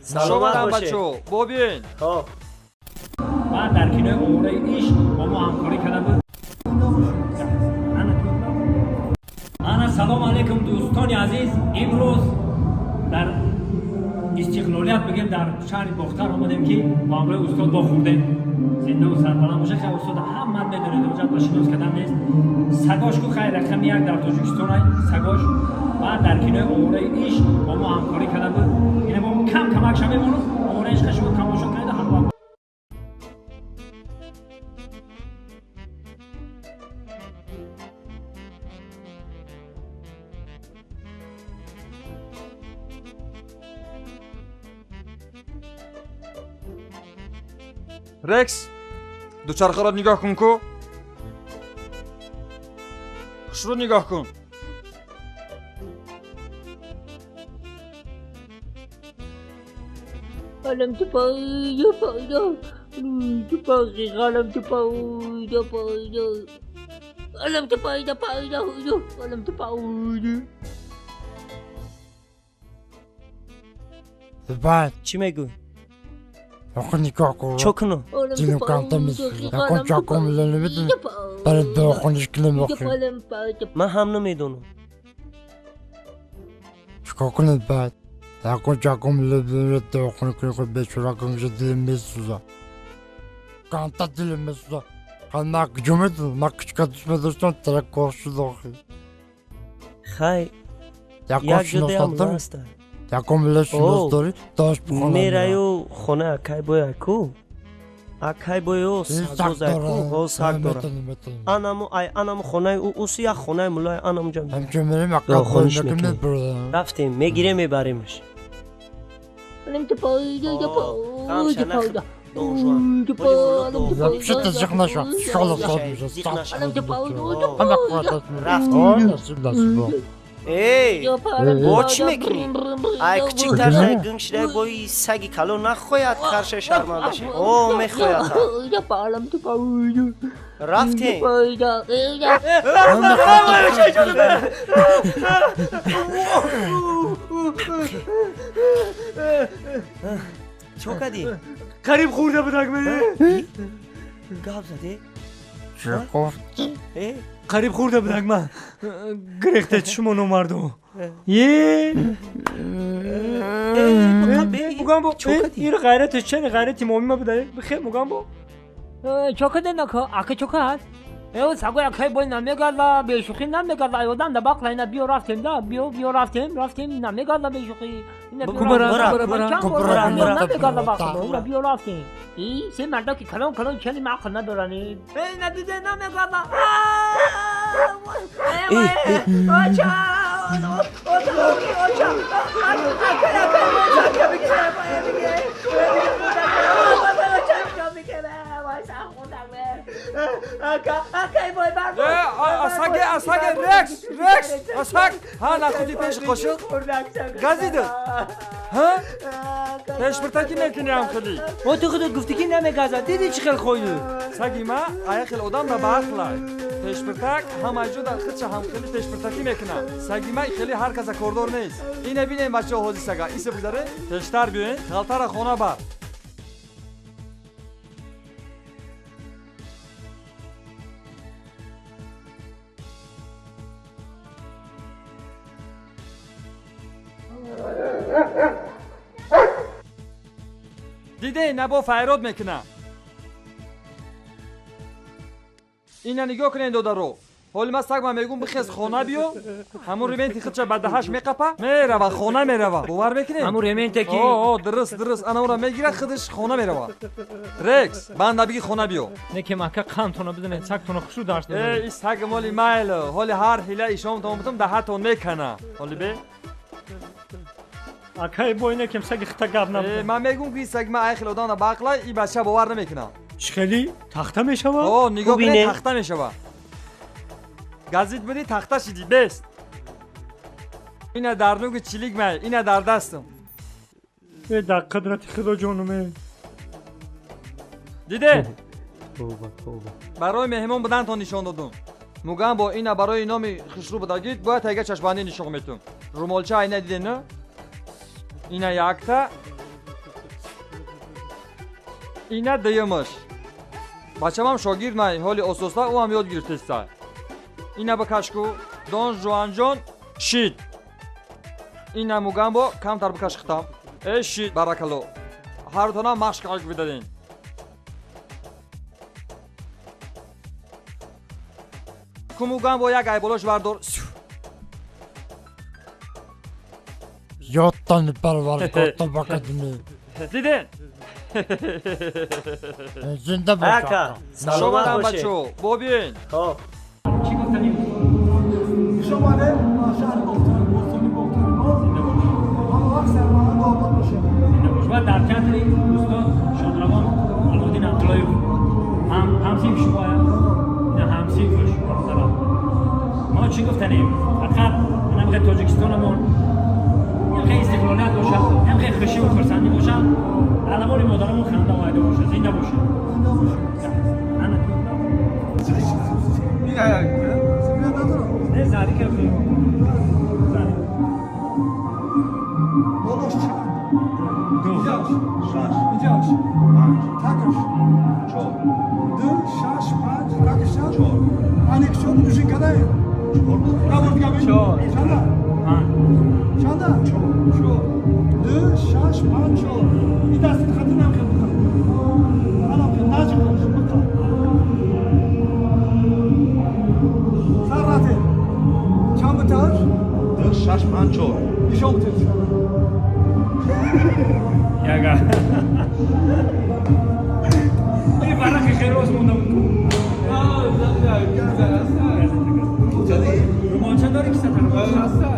Саломат бачо, бо биёин. Хоб. Ман дар кинои Овораи ишқ бо мо ҳамкорӣ карда буд. Ана, салому алайкум, дӯстони азиз. Имрӯз дар Истиқлолият, бигем, дар шаҳри Бохтар омадем, ки бо ҳамроҳи устод вохӯрдем. Зиндаву сарбаланд боша. Хай, устод ҳамат медонед, ҳоҷат ба шинос кардан нест. Сагош ку, хай, рақами як дар Тоҷикистон ай сагош. Баъд дар кинои Овораи ишқ бо мо ҳамкорӣ карда буд. Ина бо кам камакша мемонад. Овораи ишқа шумо тамошо кунед ҳама. Рекс, дучархаро нигоҳ кун ку. Хушрӯ нигоҳ кун. Алам ту пайда пайда ту пайда алам ту пайда пайда алам ту пайда пайда алам ту пайда. Баъд Чӣ мегӯй? Охир нигоҳ кун. Чо кунам? Дилим камта месӯзад. Якон чакон намедонам. Барои дорухонаш кунем охир. Ман ҳам намедонам. Чикор кунем баъд? Якон чакон дорухона кунем, худ бечора кунша, дилим месӯзад. Камта дилим месӯзад. Ман куҷо медонам? Ман кучка дӯст медоштам, тараккор шуд охир. Хай, Якон як ҷодаям шинос дорӣ? аста. Якон миллат шинос О. дорӣ? Дош бихона. Мераю хона акай бой аку. Акай бой о сагоз аку, о саг дора. Анаму ай анаму хонаи ӯ уси як хонаи муллаи анаму ҷа. Ҳамчун мерем акка Дорухониш мекунем мекунем. мебурдам. Рафтем, мегирем, мебаремаш. Алам ту пайда Камша пайда нах пайда. донжуан. Боли мулло донжуан. Вообще-то зиқ наша. Шоло сод меша. Зиқ наша. Алам ту пайда Ҳама қувват. Рафтем. Насиб насиб. Эй, бо чӣ мекунӣ? Ай кучиктар Э? шай гунг шидай, бои саги калон нахояд карша, шарманда шай. О, мехояд. Алам ту пайда Рафтем. пайда. Чо кардӣ? Қариб хӯрда будак ме. Гап задӣ? Чӣ гуфтӣ? Э? Қариб хӯрда будак ман. Гирехте шумо номардо. Е мугамбо, Чо кардӣ? ин ғайраташ чани ғайрати момима буда. Бихер, мугамбо. Чока нака ака чока ҳаст. Э, сагои акай бой намегарда, бешӯхӣ намегарда. Ай одам да бақла, ина биё, рафтем да, биё, биё, рафтем, рафтем, намегарда бешӯхӣ. Ина биё, Кубара, рафтем. кубара, бара. Чанд бор Кубара, рафтем, бара. намегарда бақла. Кубара. Ина биё, рафтем. И се марда ки калон калон чани ақл надоранд. Э, ина диде намегарда. Оча, оча, акай, акай, оча, бигир, бигир. Асаге, асаге, Рекс, Рекс, асак. Ҳа, нахуди пеши қошиқ газида. Ҳа, пешбиртакӣ мекунӣ ҳам хелӣ. О, ту худат гуфтӣ, ки намегазад, дидӣ чӣ хел хойду. Саги ма ая хел одам да баақлай. Пешбиртак ҳама ҷо дар худша ҳамхели пешбиртакӣ мекунад. Саги ма хеле ҳар каса кордор нест. Ина бинем, бачаҳо, ҳози сага иса бигзаре. Пештар биёен, халтара хона бар. Диде, набо файрод мекунад. Ина нигоҳ кунед, додаро. Ҳоли ман сагма мегӯм, бихез, хона биё, ҳамун ременти худша ба даҳаш меқапа, мерава, хона мерава. Бовар мекунед? Ҳамун ременте ки О, дурус, дурус, ана ӯра мегирад, худаш хона мерава. Рекс, банда биги, хона биё. Не ки мака қандтона бидонед, сагтона хушрӯ дарс Э, додед. и саг моли майло. Ҳоли ҳар ҳила ишомтон бутум, даҳатон мекана. Ҳоли бе. Акай бой, некем саги хита гап Э, набуд. Ман мегӯм, ки саг ма ай хел одам баақлай, и бача бовар намекунад. Чӣ хели тахта мешавад? О, нигоҳ Бубине. кунед, тахта мешава. Газит будӣ, тахта шидӣ, бест. Ина дар нуги чилик май, ина дар дастам. Э, дар қудрати худо ҷонум э. Диде? Тавба, тавба. Барои меҳмон будантон нишон додум. Мугам бо ина барои номи хушрӯ будагид, бояд тайга чашмбандӣ нишон метум. Румолча айна диде, на? Ина якта, Ина дуюмаш. Бачамам шогирд май, ҳоли ососта ӯ ҳам ёд гирифтеста. Ина бикаш ку, Дон Жуанҷон шид. Ина Мугамбо камтар бикаш хитам. Э шид, баракалло. Ҳарутонам машқ қайг бидадин. Ку Мугамбо як айболош вардор. Ёдтани парваргоҳто ба кадими. Диден? Зинда бош. Ака, саломат Шомадам бошед. бачо, бобиен. Хоб. Чӣ гуфтанӣ? Хуш омадед ба шаҳри Бохтар, бӯстони Бохтари мо. Зинда бош. Ҳама вақт сарбаланду обод бошед. Зинда бош. Ва дар театри устод шодравон Алоуддин Абдуллоев ҳам ҳамсинф шумо, на ҳамсинфш бародарам. Мо чӣ гуфтанем? Фақат ҳамин Тоҷикистонамон ҳамин истиқлолият бошад, ҳамин хушиву хурсандӣ бошад, алавори модарамон ханда оида бошад. Зинда бошед. Зинда бошед. Ана. Сипия надорам. Не, зари кардем. Зари. Болош чанд? Ду. Инҷаш. Инҷаш. Тагаш. Ду, шаш, панҷ, тагаш чанд? Аник чор мужик кадаe? Набурд габин? Чанда? Панҷ. Чанда? Чор. Ду, шаш, панҷ, чор. И дасти хати намхел бикан. Анамхел, наҷиқаш, бикан. Саррате. Чанд буташ? Ду, шаш, панҷ, чор. Нишон бутед. Яга. Ин варақи хеле рост монда буд ку. Румолча дорӣ, кисата румолча?